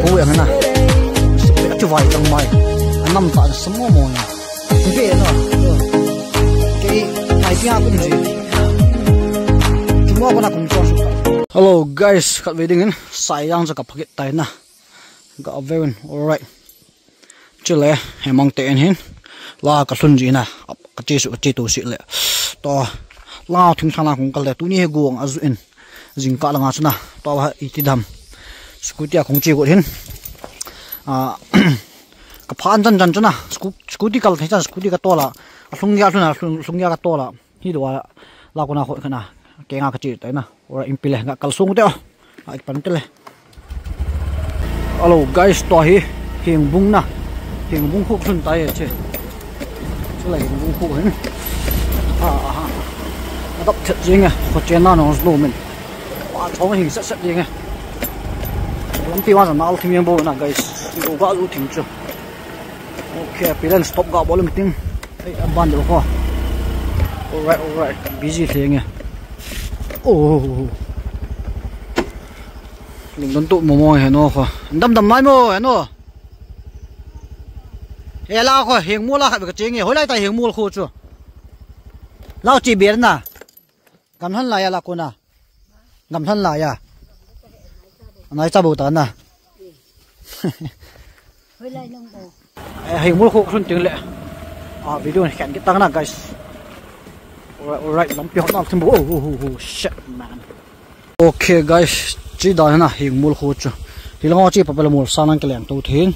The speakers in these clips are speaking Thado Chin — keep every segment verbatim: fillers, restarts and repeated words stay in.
Hu yang na. Chu vai tang mai. Anam ta sam mo mo. Be no. Kei mai pia kum ji. Chu mo ko na kum chon su. Hello guys, khat ve ding in. Sai yang cha ka phakit tai na. Ga ve un. All right. Chule, hemang te en hin. La ka lhun ji na. Ka che su, ka che tu si le. To. La thing thang la kung ka le. Tuni he guang a zu in. Jingkah langa chu na, tua hi iti dam. Scooty a kong che got hin. A, ka phan chan chan chu na, scu-, scooty kal thei chan, scooty ka tol a. A lhung ya lhun a, lhung, lhung ya ka tol a. Hi do a, la ko na kho kana. Ke nga ka che tai na. Ora in pile nga kal sung te o. A, ik pan te le. Hello guys, tua hi Hengbung na. Hengbung khu sun tai che. Chule Hengbung khu hin. A, a, a. Adap thet jing e, kho chen na nong snu min. Pa chong hing set set jing e. Lampi ma sa nal thim yang bo na guys. Ko ga lu thim chu. Okay, pilan stop ga bol meeting. Ei, aban de ko. All right, all right. Busy theng e. Oh. Lungdon tu mo mo he no kho. Dam dam mai mo he no. He la kho Hengmol a khat ka cheng e. Hoilai tai Hengmol kho chu. Lau chi ber na. Gamlhan lai a la ko na. Gamlhan lai a. Nai cha bo ta na. Hoilai nang bo. Eh, Hengmol khu sun ting le. A, video khen kit tang na guys. All right, all right. Lampi hot na thim bo. Oh, oh, oh, oh, shit, man. Okay guys, chi dan na Hengmol khu chu. Hi lang chi pa pa la mol sa nang ke leng to thin.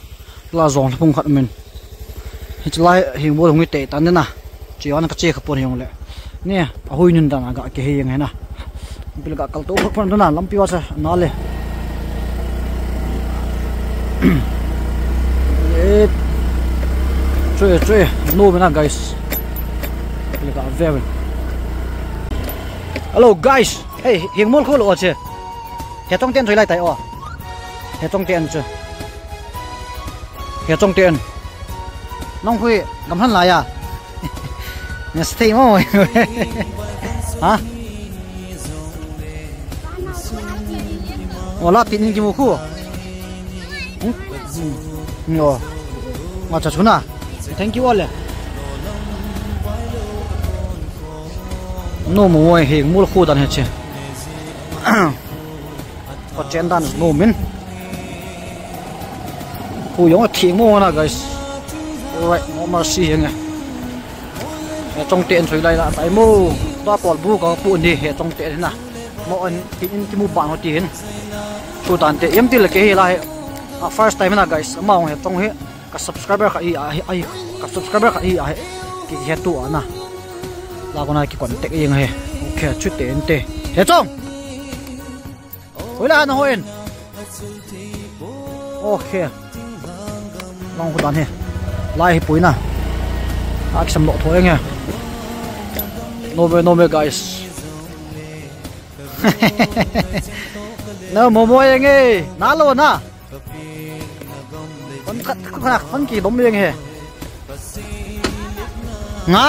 La jong la phung khat min. Hi chi lai Hengmol hung te tan na. Chi an ka che kha pon hung le. Ni, a hui nun dan ga ke he yang he na. Bil ga kal to phot pon na lampi wa sa na le. Eh. Chue, chue. No me na guys. Bil ga very. Hello guys. Hey, Hengmol khu lo che. He chong ten choi lai tai o. He chong ten chu. He chong ten. Nong khu gamlhan lai a. Nge stay mo. Ha? Wala tin in ki mu khu. Hmm? Hmm. Ngo. Ngo cha chuna. Thank you all. No mo Hengmol khu dan he che. Ko chen dan no min. Khu jong a thing mo na guys. All right, no mercy henge. He chong ten choi lai la tai mo. Tua pol bu ka pu ni he chong ten na. Mo an tin in ki mu ban ho ti hin. Chu dan te em ti le ke hi la he. A first time na guys. Ama hong he chong he. Ka subscriber kha i a he, ai, ka subscriber kha i a he. Ki he tu ana. La ko na ki contact ing he. Okay, chu te en te. He chong. Hoilai na ho en. Okay. Long ko dan he. Lai hi pui na. Ak sam lo tho ing he. No me, no me guys. No mo mo ing e. Na lo na. Kon khat, kon khat, kon ki dom leng he. Nga.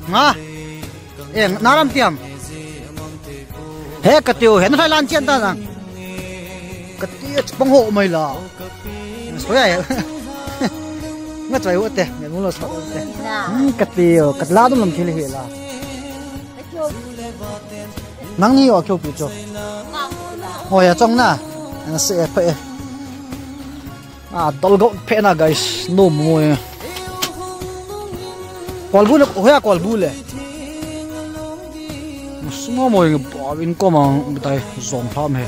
Nga. Eh, na ram tiam. He ka tiu, he na thai lan chian ta na. Ka tiu, pang ho mai la. Soya he. Nga chai ho te, me mu lo sa ho te. Hmm, ka tiu, ka la dum lam thil he la. Nang ni o kyo pi cho. Ho ya chong na. Ana se e phe e. A, dol go phe na, guys. No mo e. Kol bu le, ho ya kol bu le. Sum mo e, ba in ko ma tai jong tham he.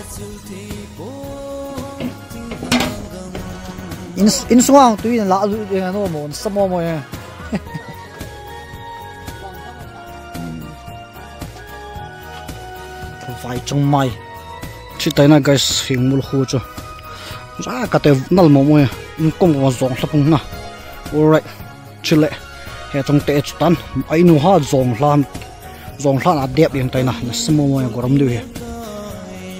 In, in suang tu in la lu e no mo, sa mo mo e. Vai chang mai. Chi tai na guys, Hengmol khu chu. Ra ka te nal mo mo e. In kom ko jong hla phung na. All right. Chule. He chong te chu tan. Ai nu ha jong hla. Jong lhan a dep jeng tai na, na simo mo ya gorom diu hi.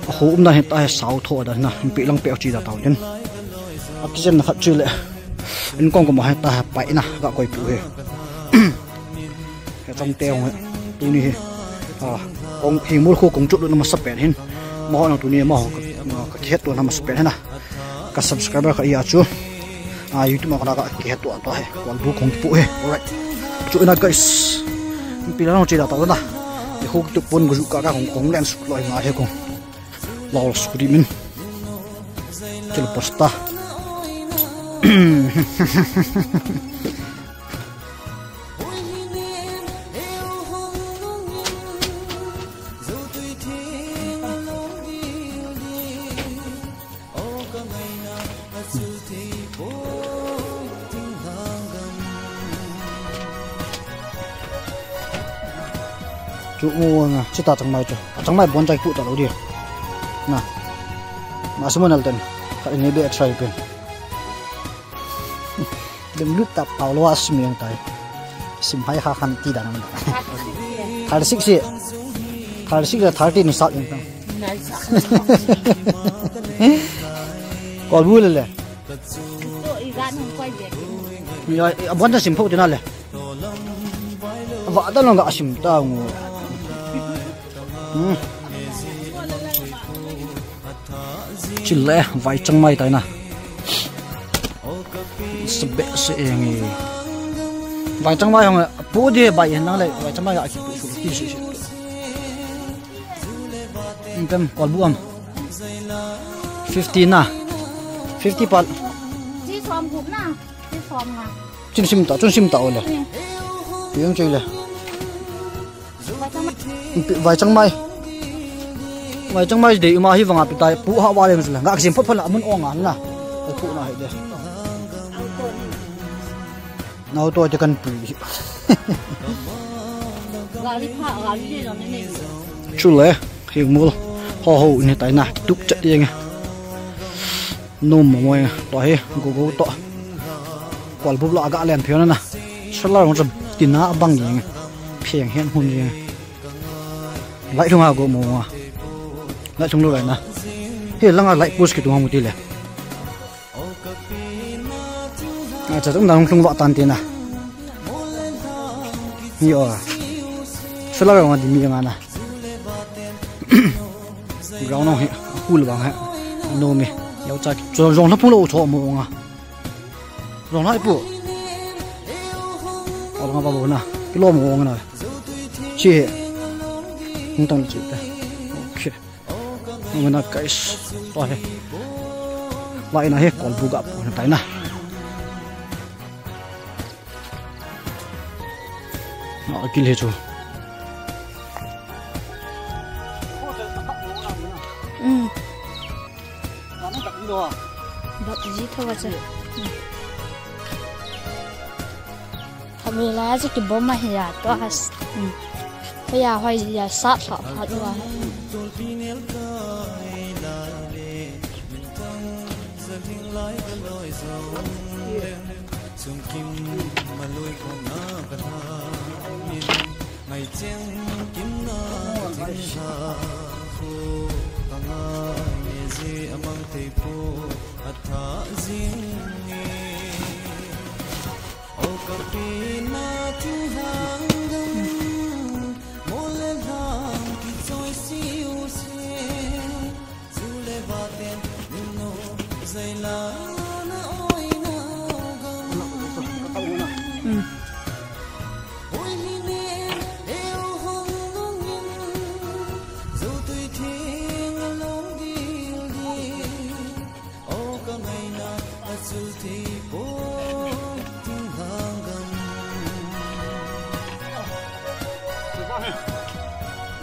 A khu um dan hi ta hi sao tho dan na, pi lang pe chi da tau tin. A kijen na khat chi le. In kong ko ma hi ta hi pai na, ka koi pu hi. He chang te hong hi. Tuni hi. A, kong hi mul khu kong chut na masa pen hin. Ma ho na tuni ma ho ka, ka kihet to na masa pen hin na. Ka subscriber ka iya chu. A, YouTube ma ka na ka kihet to to he. Wal bu kong pu he. Alright. Chu ina guys. Pi lang chi da tau na. Khu tu pon gu ka ka kong kong len su loi ma he kong. Lol screen min. Kilo pasta. Chu mo nga, chu ta changmai chu. A changmai bon chai pu ta lo di. Na. Ma su mo nal ten. Ka ni be extra pen. Dem lut ta pau lo a sim yang tai. Sim hai ha khan ti da na. Thirty six si. Thirty six le thirty ni sa yang tang. Kol bu le le. Ya, a bon ta sim pho ti na le. Va da long ga sim ta ngo. Hmm. Chule, vai changmai tai na. Sebe se eng e. Vai changmai hong pu di vai hen lang le, vai changmai a ki pu su ki su su. Intem kol bu am. Fifty na. Fifty pal. Chi som gup na. Chi som nga. Chun sim ta, chun sim ta ole. Hmm. Piang chei le. Vai changmai. Vai changmai dei uma hi vanga pitai pu ha wa leng sula. Ngak sim phot phot la mun ong an la. Pu na hi de. Nau to te kan pu. Gari pha, gari de lo ne ne. Chule, hi mul. Ho ho ni tai na. Tuk chat yeng. Nom mo mo to hi go go to. Kol bup la aga len phian na. Sala rong cham tina bang yeng. Phiang hian hun yeng. Lai thung a go mo nga. Lai thung lo lai na. Hi langa lai pus ki tu mu ti le. A cha tung dang thung va tan tina. Yo. Sala rong di mi nga na. Ground hi, a pool bang hi. Nomi. Yau cha ki. Jong, jong na pung lo cho mo nga. Jong na ipu. Ol nga ba bo na. Kilo mo nga na. Chi hi. Hung tang chi ta. Okay. Mo na guys. To hi. Lai na hi kol bu ga pu na tai na. A kil he chu. Um. Bak ji tho wa cha. Khamela ji ki bom ma he ya to has. Um. He ya hoi ya sat ha pha wa. Chungkim malui kona katha min ngai cheng kim na cheng sa khu kanga ne ji amang tei pu atha jing ni. O kapina thing hang dam mol le hang ki choi siu se.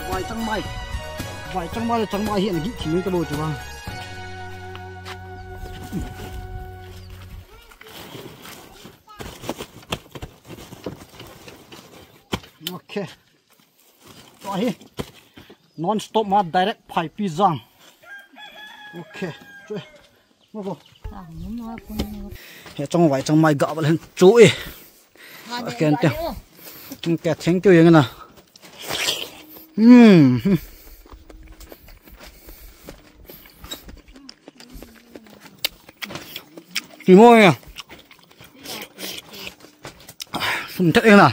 Vai changmai. Vai changmai le changmai hi ana gih thim ka bo chu bang. Okay. Chu hi. Non stop ma direct Phaipi jang. Okay. Chu. He chang vai changmai ga bal hen chu e. Ken te. Ken te thank you yang na. Hmm. Ti mo ya. Sum thet ena.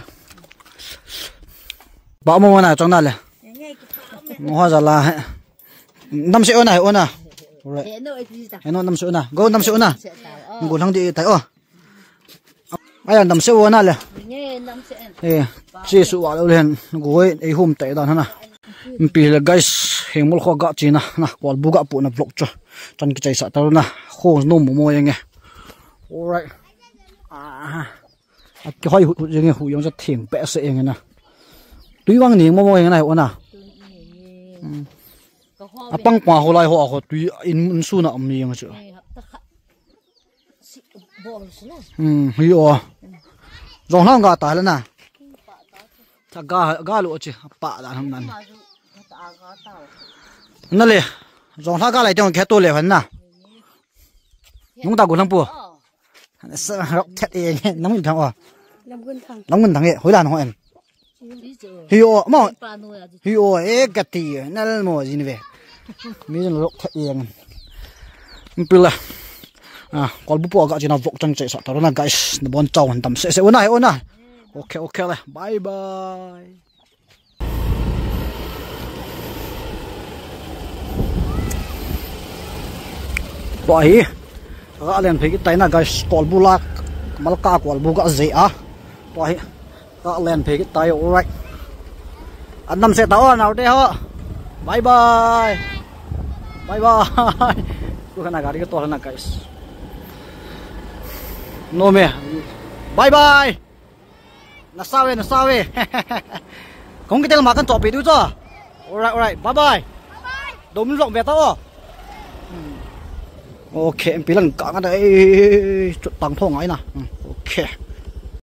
Ba mo na chong na le. Mo ha jala he. Nam se ona, ona. He no, nam se ona. Go nam se ona. Go lang di tai o. Aya nam se ona le. Eh, si su wa lo len. Go ei hum tai dan hana. Mpi le guys, heng mol kho ga china na. Kolbu ga pu na vlog chu. Chan kichai sa ta na. Kho no mo mo yenge. Alright. Ah. A kihoi hut hut jeng e, hu jong sa theng pe se eng na. Tui vang ning mo mo eng na, ona. Apang pa ho lai ho a ho tui in, in su na mi eng chu. Hmm, hi o. Jong hlang ga ta le na. Tha ga, ga lo chi, pa da ham nan. Na le. Jong hla ga lai teng ke to le han na. Nung ta gu lang pu. Sa rok thet e, nam in thang o. Lamgun thang. Lamgun thang e, hoi lan ho en. Hi o, mo. Hi o, e ka ti, nal mo jin ve. Mi jin rok thet e. Mpila. Ah, kolbu po ga china vlog chang chai sa ta na guys. Na bon chau han tam se se ona e ona. Okay, okay le. Bye bye. Tua hi, ka len phei kitai na guys, kolbu la, Malka kolbu ka zei a. Tua hi, ka len phei kitai, alright. An nam se ta o, nau te ho. Bye bye. Bye bye. Tu kana gari ka to na guys. No me. Bye bye. Na sa ve, na sa ve. Kong kitel ma kan chopi du cho. Alright, alright. Bye bye. Dom lok ve ta o. Hmm. Okay, em pilang ka nga dai. Chut tang phong ai na. Hmm. Okay.